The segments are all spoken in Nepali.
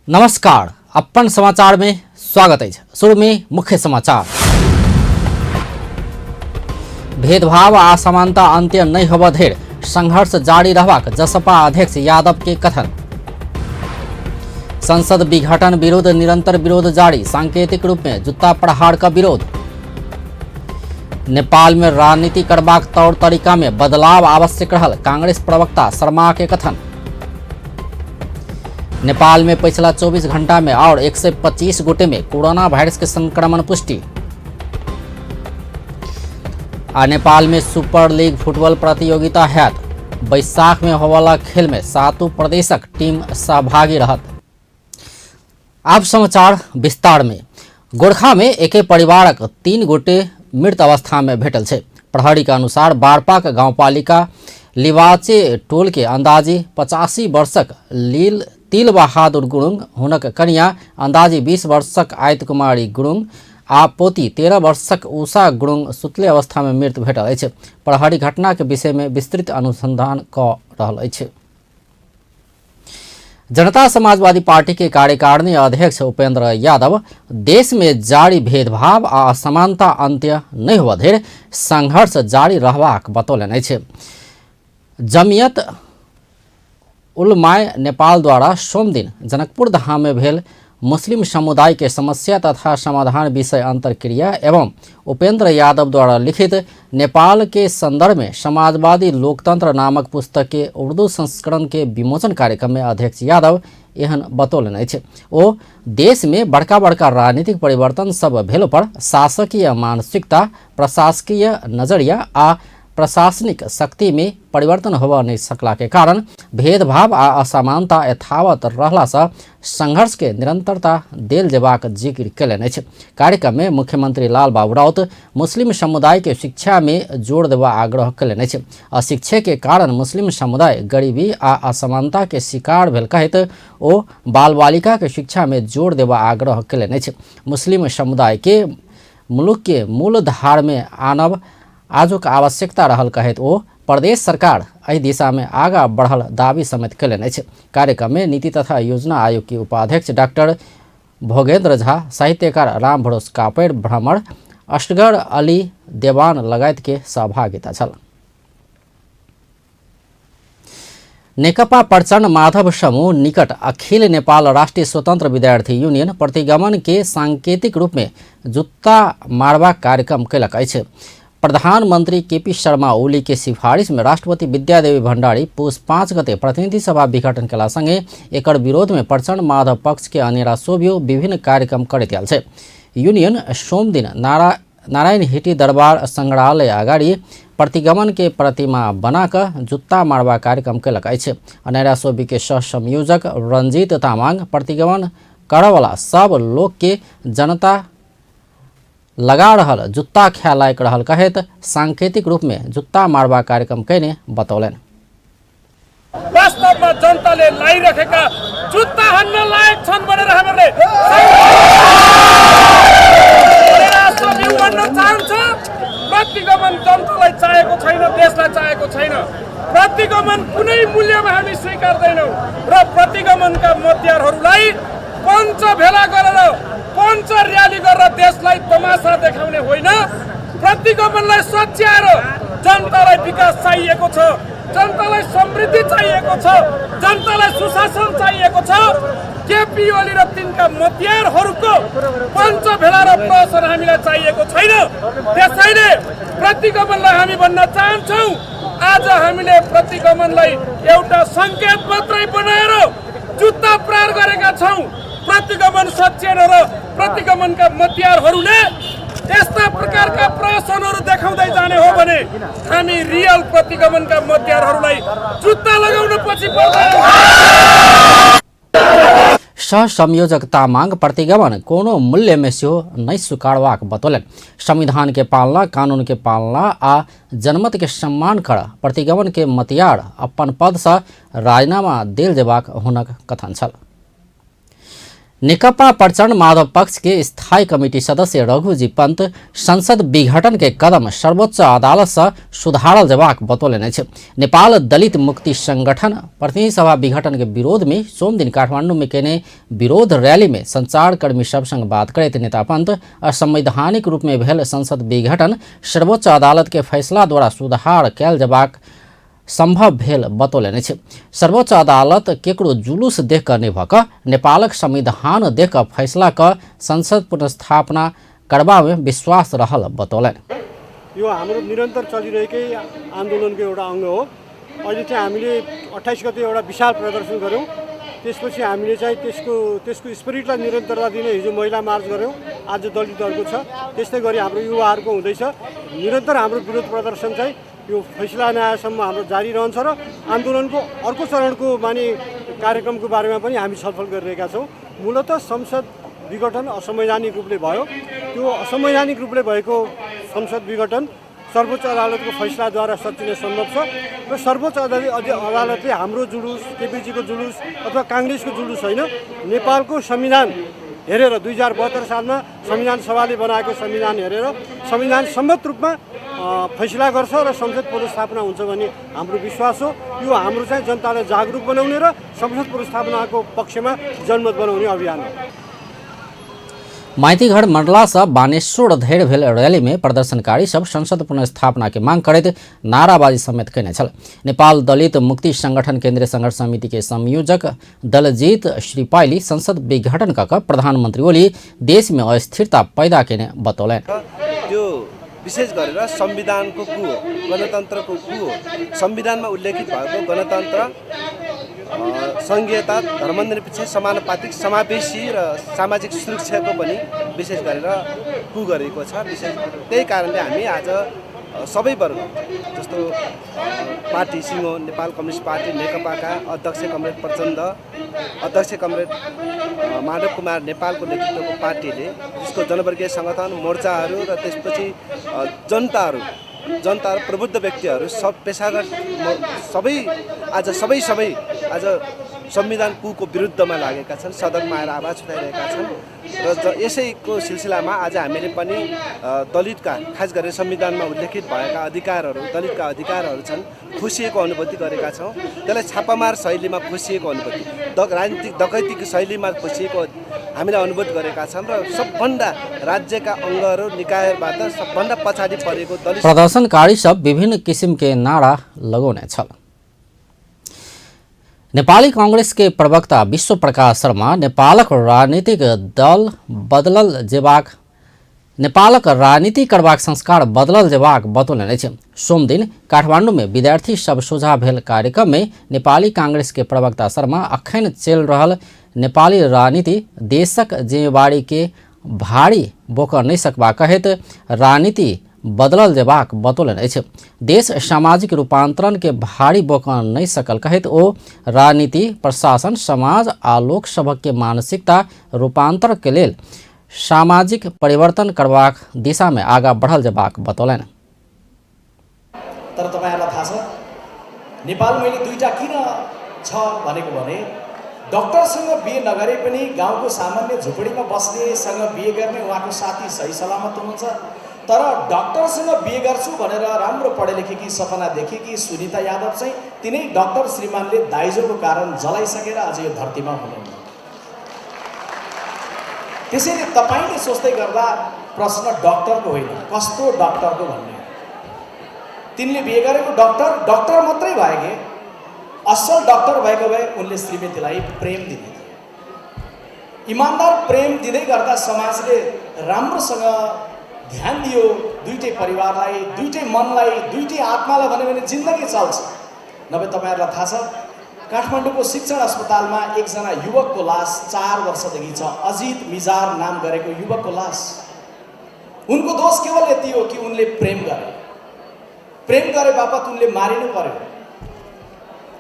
नमस्कार, अपन समाचार में स्वागत है। शुरू में मुख्य समाचार। भेदभाव आ असमानता अंत्य नहीं होबा धरि संघर्ष जारी रहबाक जसपा अध्यक्ष यादव के कथन। संसद विघटन विरुद्ध निरंतर विरोध जारी, सांकेतिक रूप में जूता प्रहार का विरोध। नेपाल में राजनीति करबाक तौर तरीका में बदलाव आवश्यक रहल, कांग्रेस प्रवक्ता शर्मा के कथन। नेपाल में पिछला 24 घंटा में और 125 गोटे में कोरोना वायरस के संक्रमण पुष्टि। नेपाल में सुपर लीग फुटबॉल प्रतियोगिता हैत, बैसाख में होवाला खेल में 7 प्रदेशक टीम सहभागी रहत। अब समाचार विस्तार में। गोरखा में एके परिवारक 3 गोटे मृत अवस्था में भेटल छे। प्रहरी के अनुसार बारपाक गांवपालिका लिवाचे टोल के अंदाजी 85 वर्षक तिल बहादुर गुरुङ, हुनक कन्या अंदाजी 20 वर्षक आयत कुमारी गुरुङ आ पोती 13 वर्षक उषा गुरुङ सुतले अवस्था में मृत भेटल अछि। प्रहरी घटना के विषय में विस्तृत अनुसंधान क रहल अछि। जनता समाजवादी पार्टी के कार्यकारिणी अध्यक्ष उपेंद्र यादव देश में जारी भेदभाव आ असमानता अंत्य नहीं हुआ धरि संघर्ष जारी रहबाक बतौलनि अछि। जमियत उलमाए नेपाल द्वारा सोम दिन जनकपुर धाम में भेल मुस्लिम समुदाय के समस्या तथा समाधान विषय अंतरक्रिया एवं उपेंद्र यादव द्वारा लिखित नेपाल के संदर्भ में समाजवादी लोकतंत्र नामक पुस्तक के उर्दू संस्करण के विमोचन कार्यक्रम में अध्यक्ष यादव एहन बतौलनि अछि। ओ देश में बड़का बड़का राजनीतिक परिवर्तन सब भेल पर शासकीय मानसिकता, प्रशासकीय नजरिया आ प्रशासनिक शक्ति में परिवर्तन होबा नहीं सकला के कारण भेदभाव आ असमानता यथावत रहला से संघर्ष के निरंतरता देल जेबाक जिक्र कयलनि अछि। कार्यक्रम में मुख्यमंत्री लाल बाबू राउत मुस्लिम समुदाय के शिक्षा में जोर देबा आग्रह कयलनि अछि। अशिक्षा के कारण मुस्लिम समुदाय गरीबी आ असमानता के शिकार भेल कहैत ओ बाल बालिका के शिक्षा में जोर देबा आग्रह कयलनि अछि। मुस्लिम समुदाय के मुल्क के मूल धार में आनब आजुक आवश्यकता रहल कहैत ओ प्रदेश सरकार एहि दिशा में आगा बढ़ल दावी समेत कयलनि अछि। कार्यक्रम में नीति तथा योजना आयोग के उपाध्यक्ष डॉक्टर भोगेंद्र झा, साहित्यकार राम भरोस कापेड़ भ्रमर, असगर अली देवान लगायत के सहभागिता छल। नेकपा प्रचण्ड माधव समूह निकट अखिल नेपाल राष्ट्रीय स्वतंत्र विद्यार्थी यूनियन प्रतिगमन के सांकेतिक रूप में जुत्ता मारवा कार्यक्रम कयलक अछि। प्रधानमंत्री केपी शर्मा ओली के सिफारिश में राष्ट्रपति विद्यादेवी भंडारी पुष 5 गते प्रतिनिधि सभा विघटन केला संगे एकर विरोध में प्रचण्ड माधव पक्ष के अनेरा सोभियो विभिन्न कार्यक्रम करैत आयल छै। यूनियन सोम दिन नारायण हिटी दरबार संग्रहालय अगाडि प्रतिगमन के प्रतिमा बनाकर जुत्ता मारवा कार्यक्रम कयलक अछि। अनेरा सोभी के सह संयोजक रंजीत तामाङ प्रतिगमन करवाला सब लोग के जनता लगा रहल जुत्ता ख्या लायक रहल कहत सांकेतिक रूप में जुत्ता मारवा कार्यक्रम कैने बतौलन। वास्तव में जनताले लाइरहेका जुत्ता हान्न लायक छन् भनेर हामीले भन्न चाहन्छ। प्रतिगमन जनतालाई चाहेको छैन, देशलाई चाहेको छैन। प्रतिगमन कुनै मूल्यमा हामी स्वीकार्दैनौँ र प्रतिगमनका मध्यहरूलाई पञ्च भेला गरेर पञ्च र्याली गरेर देशलाई तमासा देखाउने होइन। प्रतिगमनलाई सच्याएर जनतालाई विकास चाहिएको छ, जनतालाई समृद्धि चाहिएको छ, जनतालाई सुशासन चाहिएको छ। केपी ओली र तिनका मध्यहरूको पञ्च भेला र प्रहसन हामीलाई चाहिएको छैन। त्यसैले प्रतिगमनलाई हामी भन्न चाहन्छौँ, आज हामीले प्रतिगमनलाई एउटा संकेत मात्रै बनाएर जुत्ता प्रहार गरेका छौँ। प्रतिगमन सच्याएर र प्रतिगमनका मध्यहरूले यस्ता प्रकारका प्रहसनहरू देखाउँदै जाने हो भने हामी रियल प्रतिगमनका मध्यहरूलाई जुत्ता लगाउन पछि पर्दैन। सह संयोजक तामाङ प्रतिगमन कोनो मूल्य में से नहीं स्वीकारवाक बतौलन। संविधान के पालना, कानून के पालना आ जनमत के सम्मान कर प्रतिगमन के मतियार अपन पद से राजीनामा देल जेबाक हुनक कथन छल। नेकपा प्रचण्ड माधव पक्ष के स्थायी कमिटी सदस्य रघुजी पंत संसद विघटन के कदम सर्वोच्च अदालत से सुधारल जबाक बतौलनि अछि। नेपाल दलित मुक्ति संगठन प्रतिनिधि सभा विघटन के विरोध में सोम दिन काठमांडू में केने विरोध रैली में संचारकर्मी सब संग बात करैत नेता पंत असंवैधानिक रूप में भेल संसद विघटन सर्वोच्च अदालत के फैसला द्वारा सुधार कयल जबाक संभव भेल बतौलनि अछि। सर्वोच्च अदालत केकरो जुलूस देख कर नहीं भक नेपालक संविधान देख कर फैसला क संसद पुनर्स्थापना करबा में विश्वास रहल बतौलनि। यो हाम्रो निरन्तर चलिरहेकै आन्दोलनको एउटा अङ्ग हो। अहिले चाहिँ हामीले 28 गते एउटा विशाल प्रदर्शन गऱ्यौँ। त्यसपछि हामीले चाहिँ त्यसको स्पिरिटलाई निरन्तरता दिने हिजो महिला मार्च गऱ्यौँ, आज दलितहरूको छ। त्यस्तै गरी हाम्रो युवाहरूको हुँदैछ। निरन्तर हाम्रो विरोध प्रदर्शन चाहिँ यो फैसला नआएसम्म हाम्रो जारी रहन्छ र आन्दोलनको अर्को चरणको कार्यक्रमको बारेमा पनि हामी छलफल गरिरहेका छौँ। मूलतः संसद विघटन असंवैधानिक रूपले भयो। त्यो असंवैधानिक रूपले भएको संसद विघटन सर्वोच्च अदालतको फैसलाद्वारा सचिन सम्भव छ र सर्वोच्च अदालतले हाम्रो जुलुस, केपीजीको जुलुस अथवा काङ्ग्रेसको जुलुस होइन, नेपालको संविधान हेरेर 2072 सालमा संविधान सभाले बनाएको संविधान हेरेर संविधान सम्मत रूपमा फैसला गर्छ र संसद पुनर्स्थापना हुन्छ भन्ने हाम्रो विश्वास हो। यो हाम्रो चाहिँ जनतालाई जागरुक बनाउने र संसद पुनर्स्थापनाको पक्षमा जनमत बनाउने अभियान हो। माइतीघर मंडला से बानेश्वर धरि भेल रैली में प्रदर्शनकारी सब संसद पुनर्स्थापना के मांग करैत नाराबाजी समेत कयने छल। नेपाल दलित मुक्ति संगठन केंद्रीय संघर्ष समिति के संयोजक दलजीत श्रीपाइली संसद विघटन कऽ प्रधानमंत्री ओली देश में अस्थिरता पैदा केने बतौलनि। त्यो विशेष गरेर संविधानको कु हो, गणतन्त्रको कु हो। संविधानमा उल्लेखित भएको गणतन्त्र, संघीयता, धर्मनिरपेक्ष, समानुपातिक, समावेशी र सामाजिक सुरक्षाको पनि विशेष गरेर कु गरेको छ। त्यही कारणले हामी आज सबै वर्ग जस्तो पार्टी सिङ्गो नेपाल कम्युनिस्ट पार्टी नेकपाका अध्यक्ष कमरेड प्रचण्ड, अध्यक्ष कमरेड माधव कुमार नेपालको नेतृत्वको पार्टीले जसको जनवर्गीय सङ्गठन मोर्चाहरू र त्यसपछि जनताहरू, प्रबुद्ध व्यक्तिहरू, सब पेसागत सबै आज संविधान कुको विरुद्धमा लागेका छन्, सदनमा आएर आवाज उठाइरहेका छन् र यसैको सिलसिलामा आज हामीले पनि दलितका, खास गरेर संविधानमा उल्लेखित भएका अधिकारहरू, दलितका अधिकारहरू छन्, खोसिएको अनुभूति गरेका छौँ। त्यसलाई छापामार शैलीमा खोसिएको अनुभूति, राजनीतिक डकैतीको शैलीमा खोसिएको हामीले अनुभूत गरेका छौँ र सबभन्दा राज्यका अङ्गहरू, निकायबाट सबभन्दा पछाडि परेको दलित प्रदर्शनकारी सब विभिन्न किसिम के नारा लगाउने छल। नेपाली कांग्रेस के प्रवक्ता विश्व प्रकाश शर्मा नेपालक राजनीति करबाक संस्कार बदलल जेबाक बतौलनि अछि। सोम दिन काठमांडू में विद्यार्थी सब सोझा भेल कार्यक्रम में नेपाली कांग्रेस के प्रवक्ता शर्मा अखन चल रहल नेपाली राजनीति देशक जिम्मेवारी के भारी बोक नहीं सकबा कहैत राजनीति बदलल जेबाक बतौलनि अछि। देश सामाजिक रूपांतरण के भारी बोक नहीं सकल कहैत ओ राजनीति, प्रशासन, समाज आ लोकसभा के मानसिकता रूपांतर के लेल सामाजिक परिवर्तन करबाक दिशा में आगा बढ़ल जेबाक बतौलनि। तर तपाईहरुलाई थाहा छ नेपालमा अहिले दुईटा किन छ भनेको भने डाक्टरसँग बिहे नगरे पनि गाउँको सामान्य झुपडीमा बस्नेसँग बिहे गर्ने उहाँको साथी सही सलामत हुनुहुन्छ। तर डाक्टरसँग बिहे गर्छु भनेर राम्रो पढे लेखेकी सपना देखेकी सुनिता यादव चाहिँ तिनै डाक्टर श्रीमानले दाइजोको कारण जलाइसकेर आज यो धरतीमा हुनुहुन्न। त्यसैले तपाईले सोच्दै गर्दा प्रश्न डाक्टरको होइन, कस्तो डाक्टरको भन्ने। तिनले बिहे गरेको डाक्टर मात्रै भए के असल डाक्टर भएको भए उनले श्रीमतीलाई प्रेम दिने थिए। इमानदार प्रेम दिँदै गर्दा समाजले राम्रोसँग ध्यान दियो दुईटै परिवारलाई, दुईटै मनलाई, दुईटै आत्मालाई भन्यो भने जिन्दगी चल्छ। नभए तपाईहरुलाई थाहा छ काठमाडौँको शिक्षण अस्पतालमा एकजना युवकको लास 4 वर्षदेखि छ, अजित मिजार नाम गरेको युवकको लास। उनको दोष केवल यति हो कि उनले प्रेम गरे बापत उनले मारिनु पर्यो।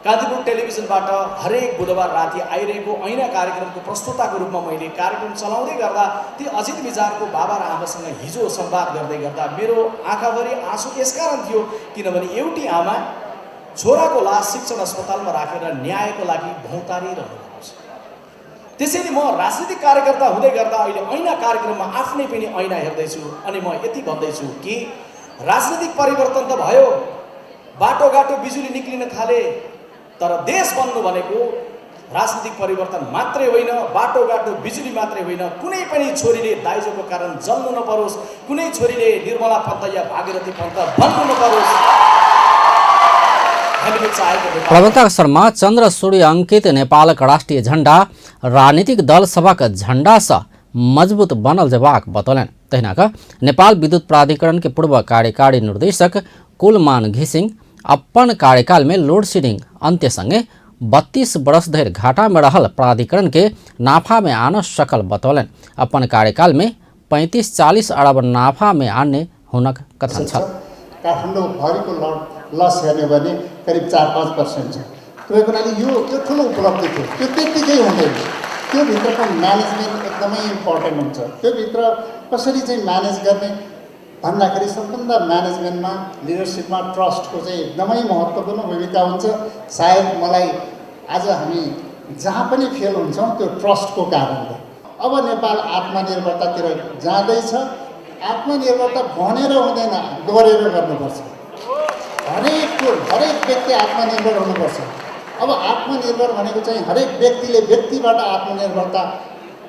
कान्तिपुर टेलिभिजनबाट हरेक बुधबार राति आइरहेको ऐना कार्यक्रमको प्रस्तुताको रूपमा मैले कार्यक्रम चलाउँदै गर्दा ती अजित मिजारको बाबा र आमासँग हिजो संवाद गर्दै गर्दा मेरो आँखाभरि आँसु यसकारण थियो किनभने एउटी आमा छोराको लास शिक्षण अस्पतालमा राखेर न्यायको लागि भौतारिरहनु भएको छ। त्यसैले म राजनीतिक कार्यकर्ता हुँदै गर्दा अहिले ऐना कार्यक्रममा आफ्नै पनि ऐना हेर्दैछु अनि म यति भन्दैछु कि राजनीतिक परिवर्तन त भयो, बाटोघाटो बिजुली निक्लिन थाले, तर देश बन्नु भनेको राजनीतिक परिवर्तन मात्रै होइन, बाटोघाटो बिजुली मात्रै होइन, कुनै पनि छोरीले दाइजोको कारण जल्नु नपरोस्, कुनै छोरीले निर्मला पन्त या भागीरथी पन्त बन्नु नपरोस्। हामीले चाहेको प्रवक्ता शर्मा चन्द्र सूर्य अंकित नेपालक राष्ट्रिय झण्डा राजनीतिक दल सभक झण्डा सँ मजबूत बनल जबाक बतौलन। तहिना नेपाल विद्युत प्राधिकरण के पूर्व कार्यकारी निर्देशक कुलमान घिसिङ अपन कार्यकाल में लोड शेडिंग अंत्य संगे 32 वर्ष धरि घाटा में रहल प्राधिकरण के नाफा में आन सकल बतौलन। अपन कार्यकाल में 35-40 अरब नाफा में आने हुनक कथन छ। काठमाडौँ भरिको लस हेर्ने भने करिब 4-5% छ। त्यसको लागि यो ठुलो उपलब्धि थियो, त्यो त्यत्तिकै हुँदैन। त्यो भित्रको म्यानेजमेन्ट एकदमै इम्पोर्टेन्ट हुन्छ। त्यो भित्र कसरी चाहिँ म्यानेज गर्ने भन्दाखेरि सबभन्दा म्यानेजमेन्टमा लिडरसिपमा ट्रस्टको चाहिँ एकदमै महत्त्वपूर्ण भूमिका हुन्छ। सायद मलाई आज हामी जहाँ पनि फेल हुन्छौँ त्यो ट्रस्टको कारणले। अब नेपाल आत्मनिर्भरतातिर जाँदैछ। आत्मनिर्भरता भनेर हुँदैन, गरेर गर्नुपर्छ। हरेक व्यक्ति आत्मनिर्भर हुनुपर्छ। अब आत्मनिर्भर भनेको चाहिँ हरेक व्यक्तिले व्यक्तिबाट आत्मनिर्भरता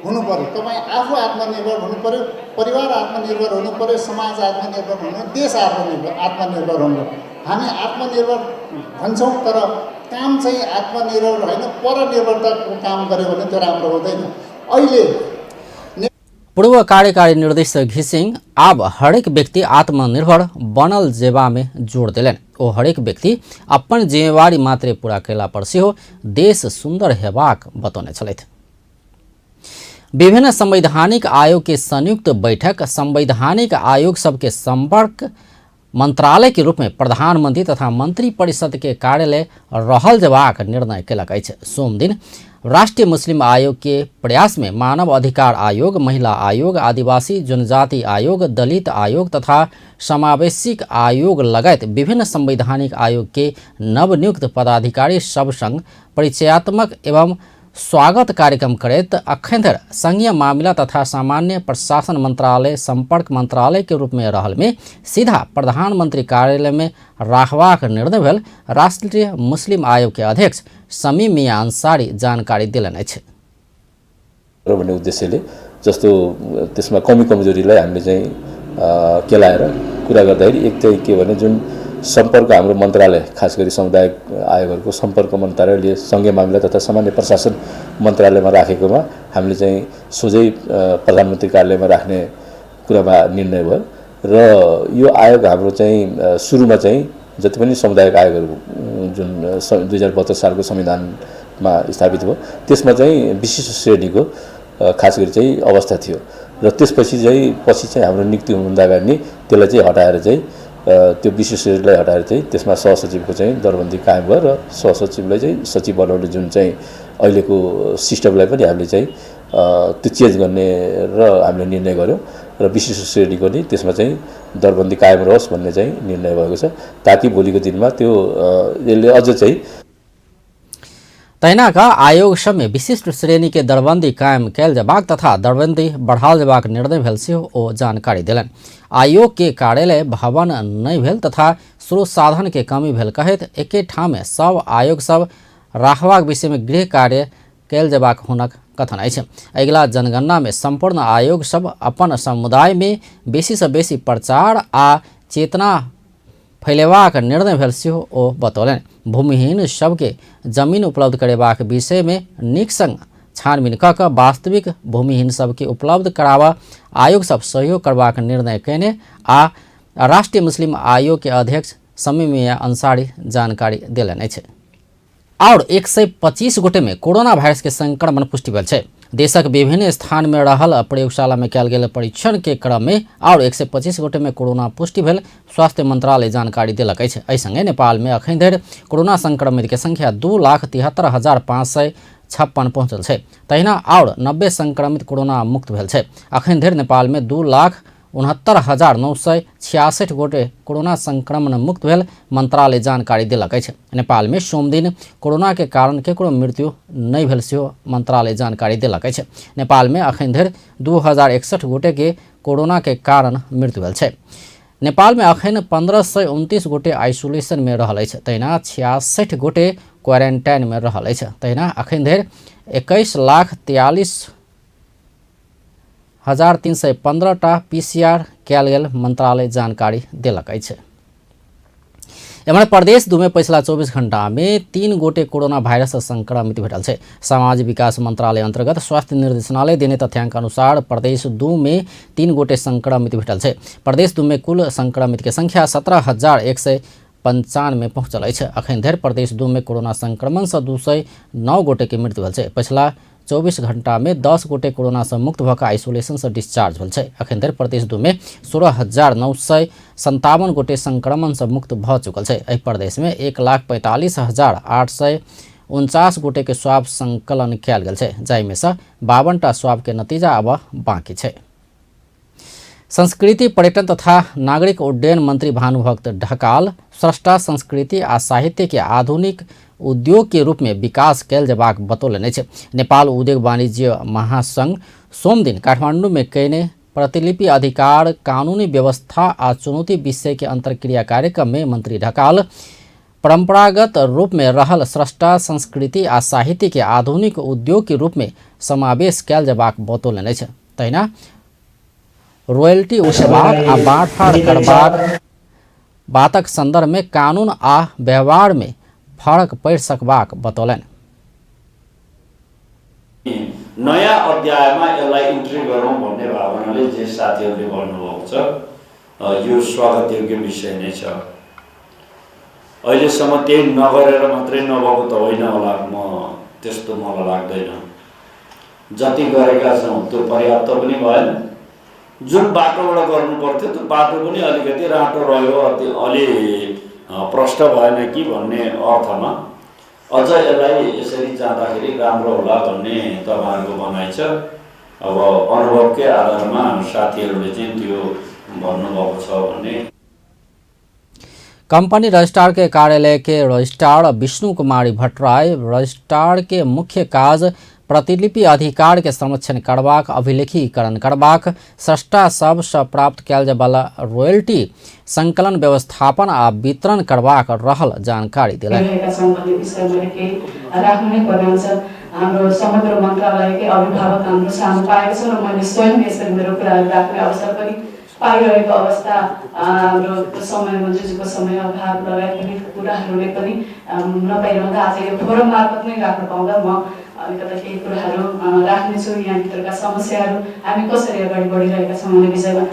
हुनु पर्यो। तपाईँ आफू आत्मनिर्भर हुनु पर्यो, परिवार आत्मनिर्भर हुनु पर्यो, समाज आत्मनिर्भर हुनु, देश आत्मनिर्भर हुनु। हामी आत्मनिर्भर भन्छौँ तर काम चाहिँ आत्मनिर्भर होइन, परनिर्भरताको काम गर्यो भने त्यो राम्रो हुँदैन। अहिले पूर्व कार्यकारी निर्देशक घिसिङ अब हरेक व्यक्ति आत्मनिर्भर बनल जेबा में जोड़ दिलन। ओ हरेक व्यक्ति अपन जिम्मेवारी मात्रै पूरा कैला पर सेहो देश सुंदर हेबाक बतौने छलथि। विभिन्न संवैधानिक आयोग के संयुक्त बैठक संवैधानिक आयोग सबके संपर्क मंत्रालय के रूप में प्रधानमंत्री तथा मंत्री परिषद के कार्यालय रहल जबाक निर्णय कयलक अछि। सोम दिन राष्ट्रीय मुस्लिम आयोग के प्रयास में मानव अधिकार आयोग, महिला आयोग, आदिवासी जनजाति आयोग, दलित आयोग तथा समावेशिक आयोग लगायत विभिन्न संवैधानिक आयोग के नवनियुक्त पदाधिकारी सब संग परिचयात्मक एवं स्वागत कार्यक्रम करैत अखन धरि संघीय मामला तथा सामान्य प्रशासन मंत्रालय संपर्क मंत्रालय के रूप में रहल में सीधा प्रधानमंत्री कार्यालय में राखबाक निर्णय भेल राष्ट्रीय मुस्लिम आयोग के अध्यक्ष समीम मिया अंसारी जानकारी दिलन अछि। भन्ने उद्देश्यले जस्तो त्यसमा कमी कमजोरीलाई हामीले चाहिँ केलाएर कुरा गर्दाखेरि एक चाहिँ के भने जुन सम्पर्क हाम्रो मन्त्रालय खास गरी समुदाय आयोगहरूको सम्पर्क मन्त्रालयले संघीय मामला तथा सामान्य प्रशासन मन्त्रालयमा राखेकोमा हामीले चाहिँ सोझै प्रधानमन्त्री कार्यालयमा राख्ने कुरामा निर्णय भयो र यो आयोग हाम्रो चाहिँ सुरुमा चाहिँ जति पनि समुदायिक आयोगहरू जुन 2072 सालको संविधानमा स्थापित भयो त्यसमा चाहिँ विशिष्ट श्रेणीको खास गरी चाहिँ अवस्था थियो र त्यसपछि चाहिँ हाम्रो नियुक्ति हुनुभन्दा अगाडि नै त्यसलाई चाहिँ हटाएर चाहिँ त्यो विशेष श्रेणीलाई हटाएर चाहिँ त्यसमा सहसचिवको चाहिँ दरबन्दी कायम भयो र सहसचिवलाई चाहिँ सचिव बनाउने जुन चाहिँ अहिलेको सिस्टमलाई पनि हामीले चाहिँ त्यो चेन्ज गर्ने र हामीले निर्णय गर्यौँ र विशेष श्रेणीको नि त्यसमा चाहिँ दरबन्दी कायम रहोस् भन्ने चाहिँ निर्णय भएको छ ताकि भोलिको दिनमा त्यो यसले अझ चाहिँ तहिना का आयोग सब में विशिष्ट श्रेणी के दरबंदी कायम कैल जबाक तथा दरबंदी बढ़ाल जबाक निर्णय भेल सेहो ओ जानकारी दिलन। आयोग के कार्यालय भवन नहीं भेल तथा स्रोत साधन के कमी भेल कहैत एके ठाम में सब आयोग सब राखबाक विषय में गृह कार्य कैल जबाक हुनक कथन अछि। अगिला जनगणना में संपूर्ण आयोग सब अपन समुदाय में बेसी से बेसी प्रचार आ चेतना फैलेबाक निर्णय भेल सेहो ओ बतौलन। भूमिहीन सबके जमीन उपलब्ध करेबाक विषय में नीक संग छानबीन कऽ कऽ वास्तविक भूमिहीन सबके उपलब्ध कराबा आयोग सब सहयोग करबाक निर्णय कयने आ राष्ट्रीय मुस्लिम आयोग के अध्यक्ष समीम मिया अंसारी जानकारी देलन अछि। और 125 गोटे में कोरोना वायरस के संक्रमण पुष्टि भेल छै। देशक विभिन्न स्थान में रहल प्रयोगशाला में कयल गेल परीक्षण के क्रम में और 125 गोटे में कोरोना पुष्टि भेल स्वास्थ्य मंत्रालय जानकारी देलक अछि। एहि संगे नेपाल में अखन धरि कोरोना संक्रमित के संख्या 2,73,556 पहुंचल छै। तहिना और 90 संक्रमित कोरोना मुक्त भेल छै। अखन धरि नेपाल में 2,00,00 69,966 गोटे कोरोना संक्रमण मुक्त भेल मंत्रालय जानकारी देलक अछि। नेपाल में सोम दिन कोरोना के कारण केकरो मृत्यु नहीं भेल सेहो मंत्रालय जानकारी देलक अछि। नेपाल में अखन धरि 2061 गोटे के कोरोना के कारण मृत्यु भेल छै। नेपाल में अखन 1529 गोटे आइसोलेशन में रहल अछि। तहिना 66 गोटे क्वारेंटाइन में रहल अछि। तहिना अखन धरि 21,43,315 PCR कयल गेल मंत्रालय जानकारी देलक अछि। एम्हर प्रदेश 2 में पिछला 24 घंटा में 3 गोटे कोरोना वायरस से संक्रमित भेटल छै। सामाजिक विकास मंत्रालय अंतर्गत स्वास्थ्य निर्देशनालय देने तथ्याङ्क अनुसार प्रदेश 2 में 3 गोटे संक्रमित भेटल छै। प्रदेश 2 में कुल संक्रमित के संख्या 17,195 में पहुंचल अछि। अखन धरि प्रदेश 2 में कोरोना संक्रमण से 209 गोटे के मृत्यु भेल छै। पिछला 24 घंटा में 10 गोटे कोरोना से मुक्त भऽ कऽ आइसोलेशन से डिस्चार्ज भेल छै। अखन धरि प्रदेश 2 में 16,957 गोटे संक्रमण से मुक्त भऽ चुकल छै। एहि प्रदेश में 1,45,849 गोटे के स्वाब संकलन कयल गेल छै, जाहिमे से 52टा स्वाब के नतीजा अब बाँकी छै। संस्कृति पर्यटन तथा नागरिक उड्डयन मंत्री भानुभक्त ढकाल स्रष्टा संस्कृति आ साहित्य के आधुनिक उद्योग के रूप में विकास कयल जेबाक बतौलनि अछि। नेपाल उद्योग वाणिज्य महासंघ सोम दिन काठमांडू में कयने प्रतिलिपि अधिकार, कानूनी व्यवस्था आ चुनौती विषय के अंतर्क्रिया कार्यक्रम में मंत्री ढकाल परंपरागत रूप में रहल स्रष्टा संस्कृति आ साहित्य के आधुनिक उद्योग के रूप में समावेश कयल जेबाक बतौलनि अछि। तहिना रोयल्टी उठेबाक आ बाँडफाँड करबाक बातक संदर्भ में कानून आ व्यवहार में फरक पड़ि सकबाक बतौलनि। नयाँ अध्यायमा यसलाई इन्ट्री गरौँ भन्ने भावनाले जे साथीहरूले भन्नुभएको छ यो स्वागत योग्य विषय नै छ। अहिलेसम्म त्यही नगरेर मात्रै नभएको त होइन होला, त्यस्तो मलाई लाग्दैन। जति गरेका छौँ त्यो पर्याप्त पनि भएन। जुन बाटोबाट गर्नु पर्थ्यो त्यो बाटो पनि अलिकति राटो रह्यो, अलि प्रष्ट भएन कि भन्ने अर्थमा अझ यसलाई यसरी जाँदाखेरि राम्रो होला भन्ने तपाईँहरूको भनाइ छ। अब अनुभवकै आधारमा साथीहरूले चाहिँ त्यो भन्नुभएको छ भन्ने। कंपनी रजिस्ट्रार के कार्यालय के रजिस्ट्रार विष्णु कुमारी भट्टराय रजिस्ट्रार के मुख्य काज प्रतिलिपि अधिकार के संरक्षण करबाक, अभिलेखीकरण करबाक, स्रष्टा सब से प्राप्त कयल जाय वाला रॉयल्टी संकलन व्यवस्थापन आ वितरण करबाक रहल जानकारी देलनि। हाम्रो समग्र मन्त्रालयकै अभिभावक हाम्रो सामु पाएको छ र मैले स्वयं यसरी मेरो कुराहरू राख्ने अवसर पनि पाइरहेको अवस्था हाम्रो समय मन्त्रीजीको समय अभाव लगायत कुराहरूले पनि नपाइरहँदा आज यो फोरम मार्फत नै राख्न पाउँदा म अलिकता केही कुराहरू राख्नेछु। यहाँभित्रका समस्याहरू हामी कसरी अगाडि बढिरहेका छौँ भन्ने विषयमा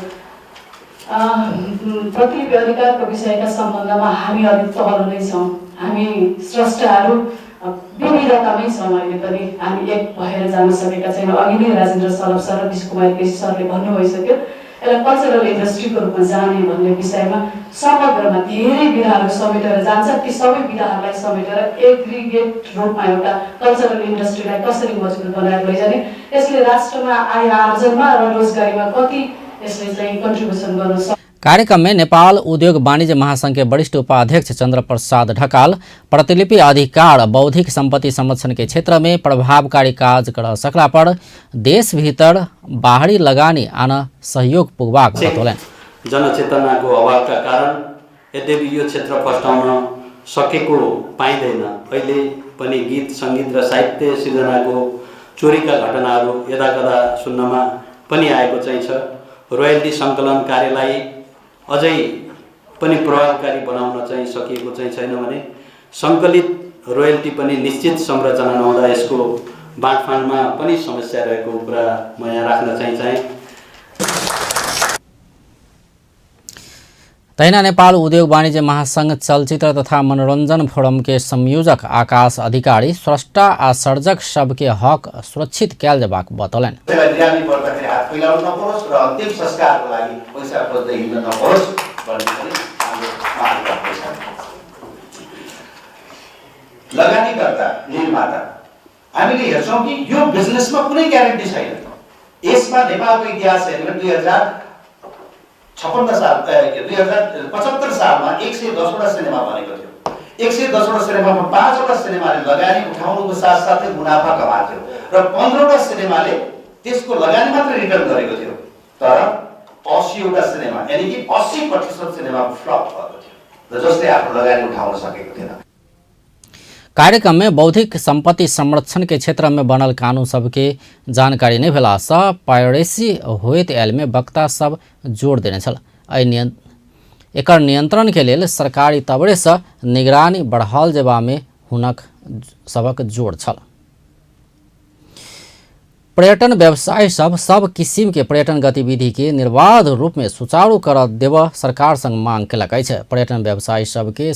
प्रतिलिपि अधिकारको विषयका सम्बन्धमा हामी अलिक तल नै छौँ। हामी स्रष्टाहरू विविधतामै छौँ। अहिले पनि हामी एक भएर जान सकेका छैनौँ। अघि नै राजेन्द्र सरब सर र विष्णु कुमार केसी सरले भन्नुभइसक्यो, यसलाई कल्चरल इन्डस्ट्रीको रूपमा जाने भन्ने विषयमा समग्रमा धेरै विधाहरू समेटेर जान्छ। ती सबै विधाहरूलाई समेटेर एग्रिगेट रूपमा एउटा कल्चरल इन्डस्ट्रीलाई कसरी मजबुत बनाएर लैजाने, यसले राष्ट्रमा आय आर्जनमा र रोजगारीमा कति यसले चाहिँ कन्ट्रिब्युसन गर्न सक्छ। कार्यक्रम में नेपाल उद्योग वाणिज्य महासंघ के वरिष्ठ उपाध्यक्ष चंद्र प्रसाद ढकाल प्रतिलिपि अधिकार, बौद्धिक संपत्ति संरक्षण के क्षेत्र में प्रभावकारी कार्य कर सकला पर देश भीतर बाहरी लगानी आन सहयोग पुगबाक बतौलनि। जनचेतनाको अभावका कारण यद्यपि यो क्षेत्र फस्टाउन सकेको पाइँदैन। अहिले पनि गीत संगीत र साहित्य सृजनाको चोरीका घटनाहरू यदाकदा सुन्नमा पनि आएको चाहिँ छ। रोयल्टी सङ्कलन कार्यलाई अझै पनि प्रभावकारी बनाउन चाहिँ सकिएको चाहिँ छैन भने सङ्कलित रोयल्टी पनि निश्चित संरचना नहुँदा यसको बाँडफाँडमा पनि समस्या रहेको कुरा म यहाँ राख्न चाहे। तहिना नेपाल उद्योग वाणिज्य महासंघ चलचित्र तथा मनोरंजन फोरम के संयोजक आकाश अधिकारी स्रष्टा आ सर्जक सबके हक सुरक्षित कयल जेबाक बतौलनि। लगानीकर्ता निर्माता हामीले हेर्छौं कि यो बिजनेसमा कुनै ग्यारेन्टी छैन। यसमा नेपालको इतिहास हेर्ने 56 साल 2075 सालमा 110वटा सिनेमा बनेको थियो। 110वटा सिनेमामा 5वटा सिनेमाले लगानी उठाउनुको साथसाथै मुनाफा कमाएको थियो र 15वटा सिनेमाले त्यसको लगानी मात्र रिटर्न गरेको थियो। तर 80वटा सिनेमा यानी कि 80% सिनेमा फ्लप भएको थियो र जसले आफ्नो लगानी उठाउन सकेको थिएन। कार्यक्रम में बौद्धिक संपत्ति संरक्षण के क्षेत्र में बनल कानून सबके जानकारी नहीं भेला सँ पायरेसी होइत आयल में वक्ता सब जोर देने छल। एकर नियंत्रण के लेल सरकारी तबरे से निगरानी बढ़ाओल जेबा में हुनक सबक जोर छल। पर्यटन व्यवसाय सब किसिम के पर्यटन गतिविधि के निर्बाध रूप में सुचारू कर देव सरकार संग मांग केलक अछि। पर्यटन व्यवसायी सबके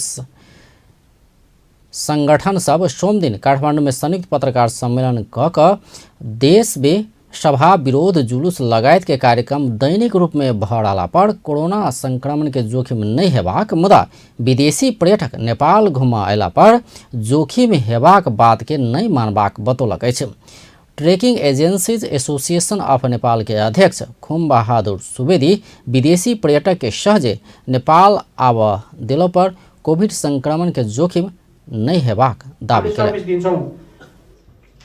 संगठन सब सोम दिन काठमांडू में संयुक्त पत्रकार सम्मेलन क देश में सभा विरोध जुलूस लगायत के कार्यक्रम दैनिक रूप में भ रहला पर कोरोना संक्रमण के जोखिम नहीं हेबाक मुदा विदेशी पर्यटक नेपाल घुमा अयला पर जोखिम हेबाक बात के नहीं मानबाक बतौलक अछि। Trekking agencies association of Nepal के अध्यक्ष खुम बहादुर सुवेदी विदेशी पर्यटक के सहजे नेपाल आव दिलो पर कोभिड संक्रमण के जोखिम नहीं हेबाक दावी दिन्छौं।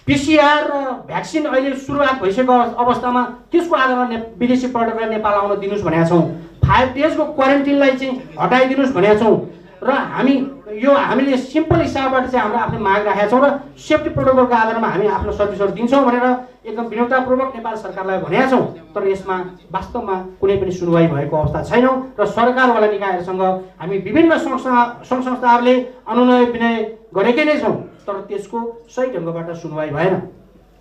पीसीआर र भ्याक्सिन अहिले सुरुवात भइसकेको अवस्थामा त्यसको आधारमा विदेशी पर्यटकलाई नेपाल आउन दिनुस् भनेका छौं। 5 डेजको क्वारेन्टाइनलाई चाहिँ हटाइदिनुस् भनेका छौं र हामीले सिम्पल हिसाबबाट चाहिँ हाम्रो आफ्नो माग राखेका छौं र सेफ्टी प्रोटोकलको आधारमा हामी आफ्नो सर्भिसहरु दिन्छौं भनेर एकदम विनम्रतापूर्वक नेपाल सरकारलाई भनेका छौं। तर यसमा वास्तवमा कुनै पनि सुनवाई भएको अवस्था छैन र सरकारवाला निकायहरुसँग हामी विभिन्न संस्थाहरूले अनुनय विनय गरेकै नै छौं तर त्यसको सही ढंगबाट सुनवाई भएन।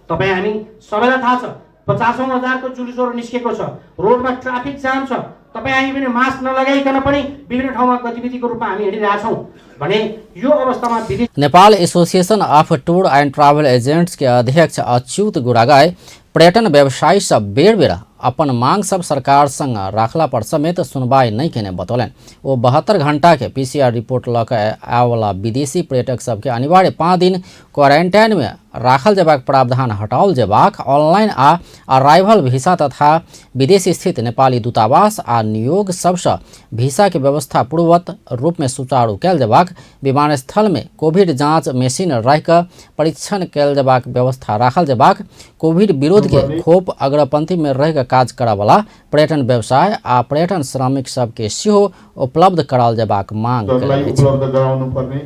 तपाई हामी सबैलाई थाहा छ 50,000 को जुलुसहरु निस्केको छ, रोडमा ट्राफिक जाम छ, तपाई हामी पनि मास्क नलगाइकन पनि विभिन्न ठाउँमा गतिविधिको रूपमा हामी हिँडिरहेका छौं भने यो अवस्थामा Nepal association of tour and travel agents के अध्यक्ष अच्युत गुरागाई पर्यटन व्यवसायी सब बेर बेर अपन मांग सब सरकार संग राखला पर समेत सुनवाई नहीं केने बतौलन। वो 72 घंटा के पीसीआर रिपोर्ट लक आवाला विदेशी पर्यटक सबके अनिवार्य 5 दिन क्वारंटाइन में राखल जेबाक प्रावधान हटाओल जेबाक, ऑनलाइन आ अराइवल वीसा तथा विदेश स्थित नेपाली दूतावास आ नियोग सबसे वीसा के व्यवस्था पूर्ववत रूप में सुचारू कैल जेबाक, विमानस्थल में कोविड जांच मशीन रख परीक्षण कैल जेबाक व्यवस्था राखल जेबाक, कोविड विरोध के खोप अग्रपंथी में रह काज करावला पर्यटन व्यवसाय आ पर्यटन श्रमिक सबके सेहो उपलब्ध कराल जेबाक मांग उपलब्ध गराउनु पर्ने,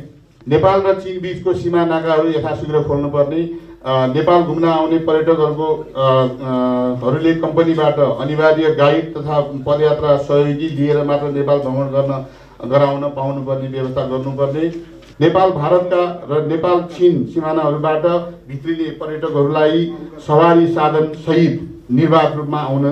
नेपाल र चीन बीचको सीमा नाकाहरू यथाशीघ्र खोल्नु पर्ने, नेपाल घुम्न आउने पर्यटकहरूले कम्पनीबाट अनिवार्य गाइड तथा पदयात्रा सहयोगी लिएर मात्र नेपाल भ्रमण गराउन पाउनु पर्ने व्यवस्था गर्नुपर्ने, नेपाल भारतका र नेपाल चीन सीमानाहरूबाट भित्रिने पर्यटकहरूलाई सवारी साधन सहित निर्बाध रूपमा आउन।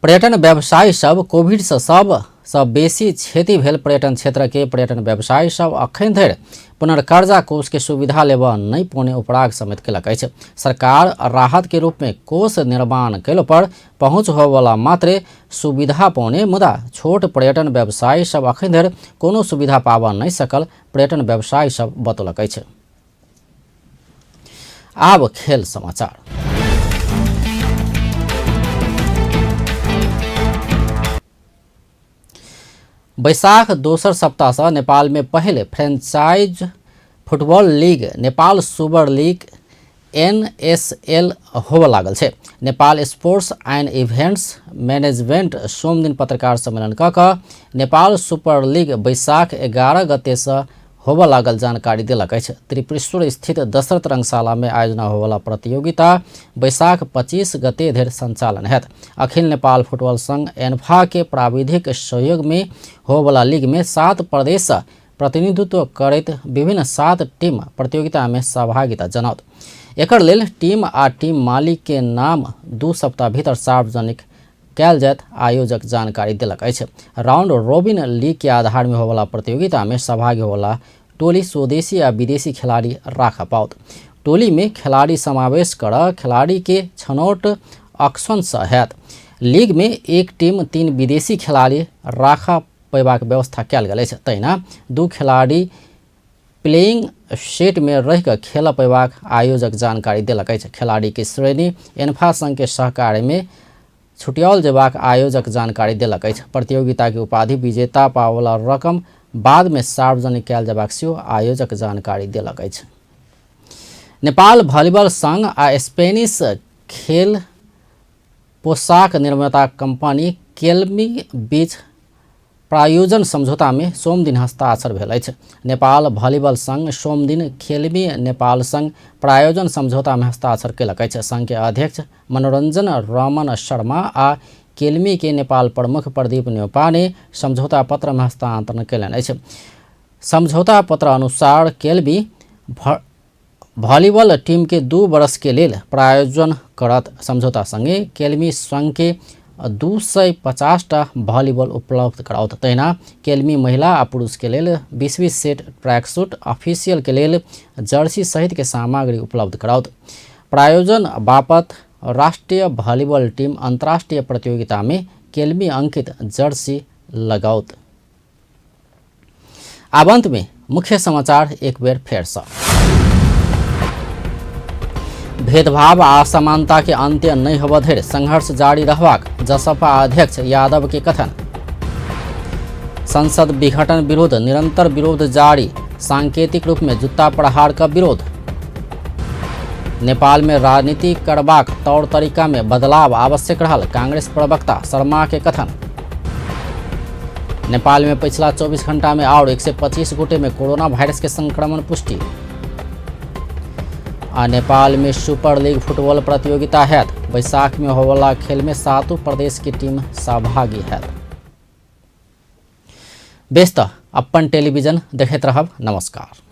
पर्यटन व्यवसायी सब कोविड से सब बेसी क्षति भेल पर्यटन क्षेत्र के पर्यटन व्यवसायी सब अखन धरि पुनर्कर्जा कोष के सुविधा लेब नहीं पौने उपराग समेत केलक अछि। सरकार राहत के रूप में कोष निर्माण कैलो पर पहुँच होवला मात्रे सुविधा पौने मुदा छोट पर्यटन व्यवसायी सब अखन धरि कोनो सुविधा पावा नहीं सकल पर्यटन व्यवसायी सब बतौलक अछि। आब खेल समाचार। बैशाख दोसर सप्ताह से नेपाल में पहले franchise football league Nepal super league NSL होब लागल छै। Nepal sports and events management सोम दिन पत्रकार सम्मेलन क नेपाल सुपर लीग बैशाख 11 गते से होब लागल जानकारी दिलक अछि। त्रिपुरेश्वर स्थित दशरथ रंगशाला में आयोजना होवला प्रतियोगिता बैशाख 25 गते धरि संचालन हैत। अखिल नेपाल फुटबॉल संघ एन्फा के प्राविधिक सहयोग में होवला लीग में 7 प्रदेश प्रतिनिधित्व करैत विभिन्न 7 टीम प्रतियोगिता में सहभागिता जनौत। एकर लेल टीम आ टीम मालिक के नाम 2 सप्ताह भीतर सार्वजनिक कैल जायत आयोजक जानकारी दिलक अछि। राउंड रोबिन लीग के आधार में होवला प्रतियोगिता में सहभागी होला टोली स्वदेशी या विदेशी खिलाड़ी राखा पाओत। टोली में खिलाड़ी समावेश कर खिलाड़ी के छनौट अक्सन से हैत। लीग में एक टीम 3 विदेशी खिलाड़ी राखा पैबाक व्यवस्था कैल गेल अछि। तहिना 2 खिलाड़ी प्लेइंग सेट में रह खेल पैबाक आयोजक जानकारी दिलक अछि। खिलाड़ी की श्रेणी एन्फा संघ के सहकार्य में छुट्याओल जेबाक आयोजक जानकारी देलक अछि। प्रतियोगिता के उपाधि विजेता पावल रकम बाद में सार्वजनिक कयल जेबाक सेहो आयोजक जानकारी देलक अछि। नेपाल भलिबल संघ आ स्पेनिश खेल पोशाक निर्माता कंपनी केल्मी बीच प्रायोजन समझौता में सोम दिन हस्ताक्षर भेल अछि। नेपाल भलिबल संघ सोम दिन खेल्मी नेपाल संघ प्रायोजन समझौता में हस्ताक्षर केलक अछि। संघ के अध्यक्ष मनोरंजन रमन शर्मा आ केल्मी के नेपाल प्रमुख प्रदीप न्यौपा ने समझौता पत्र में हस्तांतरण कयलनि अछि। समझौता पत्र अनुसार केल्मी भलिबल टीम के 2 वर्ष के लेल प्रायोजन करत। समझौता संगे केल्मी संघ के 250 टा भलिबल उपलब्ध कराओत। तहिना केल्मी महिला आ पुरुष के लेल 20 सेट ट्रैक सूट, ऑफिशियल के लेल जर्सी सहित के सामग्री उपलब्ध कराओत। प्रायोजन बापत राष्ट्रीय भलिबल टीम अंतर्राष्ट्रीय प्रतियोगिता में केल्मी अंकित जर्सी लगाओत। आबंत में मुख्य समाचार एक बेर फेर से। भेदभाव आ असमानता के अंत्य नहीं होबा धरि संघर्ष जारी रहबाक जसपा अध्यक्ष यादव के कथन। संसद विघटन विरोध निरंतर विरोध जारी, सांकेतिक रूप में जूता प्रहार का विरोध। नेपाल में राजनीति करबाक तौर तरीका में बदलाव आवश्यक रहल, कांग्रेस प्रवक्ता शर्मा के कथन। नेपाल में पिछला 24 घंटा में और 125 गोटे में कोरोना वायरस के संक्रमण पुष्टि। आ नेपाल में सुपर लीग फुटबॉल प्रतियोगिता हैत। बैसाख में होवला खेल में 7 प्रदेश की टीम सहभागी हैत। बेस्त अपन टेलीविजन देखैत रहब। नमस्कार।